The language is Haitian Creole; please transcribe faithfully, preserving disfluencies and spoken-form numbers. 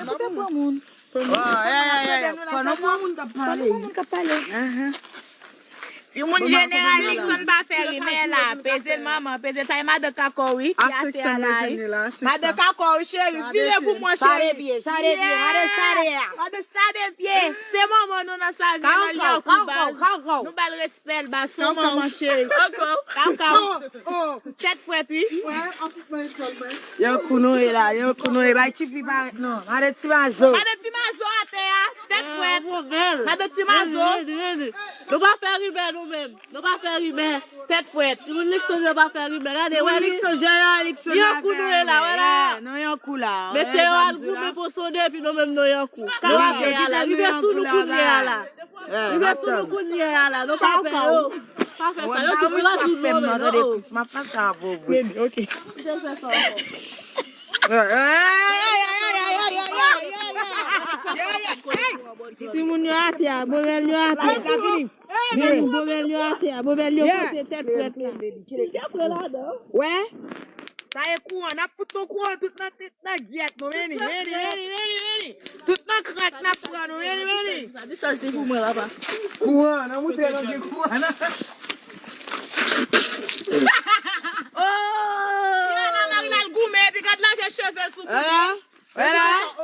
Ou te pran moun. Fò nou pran moun k ap pale. Fò nou pran moun k ap pale. Timoun jeneral Nixon pa fè rimè la. Peze l manman, peze l. Sa e madan Kako wi ki atè a la wi. Madan Kako wi cheri, vire pou mwen cheri. Chade pye, chade pye, madan chade a. Madan chade pye. Se manman nou nan sa vye nan Lyankou ba nou. Nou ba l respè l ba son manman cheri. Kako. Kako. Tèt frèt wi. Yon kou nou ye la, yon kou nou ye. Bay tifi parèt non. Madan Timazo. Madan Timazo atè a. Tèt frèt. Madan Timazo. Nou pa fè rimè nou menm. Nou pa fè rimè. Tèt frèt. Timoun Nixon yo pa fè rimè. Gade, wè li. Yon kou nou ye la, wè la. Non, yon kou la. Mesye yo al goumen pou sonde, epi nou menm nou yon kou. Nou atè a la. Rive sou nou kounye a la. Rive sou nou kounye a la. Nou pa fè yo. Pa fè sa. Yo di pou yo di nou menm non. M ap fache avè w vre. Timoun yo atè a, bobèl yo atè a. Bobèl yo atè a, bobèl yo pote tèt frèt la. Wè? Sa e kouran, n ap fout nou kouran tout nan tèt nan gyèt nou. Vini, vini, vini, vini, vini. Tout nan krak n ap pran nou. Vini, vini. Sa dichaj li pou mwen la pa. Kouran, nan moutre nou gen kouran nan. Oh! Kiana Marie al goumen epi gad lajè cheve sou kouran. Wè la, wè la.